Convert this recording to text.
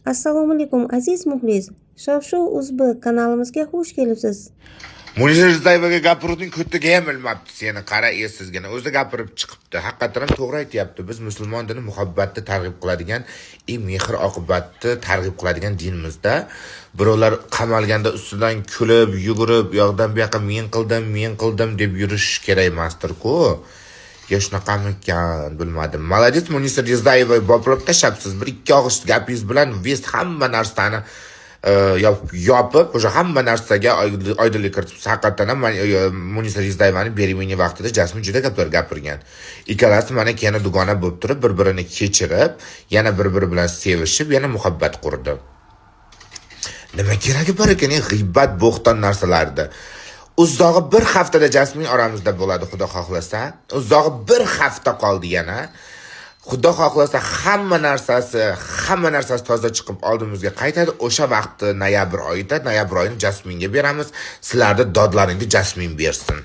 Assalomu alaykum, aziz muxlis. Shov-shuv uzb kanalimizga xush kelibsiz. Munisa Rizayevaga gapiruvding, ko'tiga ham ilmabdi seni, qara, essizgina. O'zi gapirib chiqibdi. Haqiqatan ham to'g'ri aytyapti. Biz musulmon dini muhabbatni targ'ib qiladigan, и mehr oqibatni targ'ib qiladigan dinimizda birovlar qamalganda ustidan kulib, yugurib, u yoqdan bu yoqqa men qildim, men qildim deb yurish kerak emasdir-ku. Yo shunaqamikan, bilmadim. Молодец, Munisa Rizayeva, boplab tashlabsiz. Bir ikki og'iz gapingiz bilan весь hamma narsani yopib, o'sha hamma narsaga oydinlik kiritibsiz. Haqiqatdan ham Munisa Rizayevani беременный vaqtida Jasmin juda gaplar gapirgan. Ikkalasi mana keyin dugona bo'lib turib, bir-birini kechirib, yana bir-biri bilan sevishib, yana muhabbat qurdi. Nima keragi bor ekan g'iybat, bo'xton narsalarni? Uzog'i bir haftada Jasmin oramizda bo'ladi, Xudo xohlasa. Uzog'i bir hafta qoldi yana. Xudo xohlasa, hamma narsasi toza chiqib oldimizga qaytadi. O'sha vaqtni noyabr oyida, noyabr oyini Jasminga beramiz. Sizlarni dodlaringni Jasmin bersin.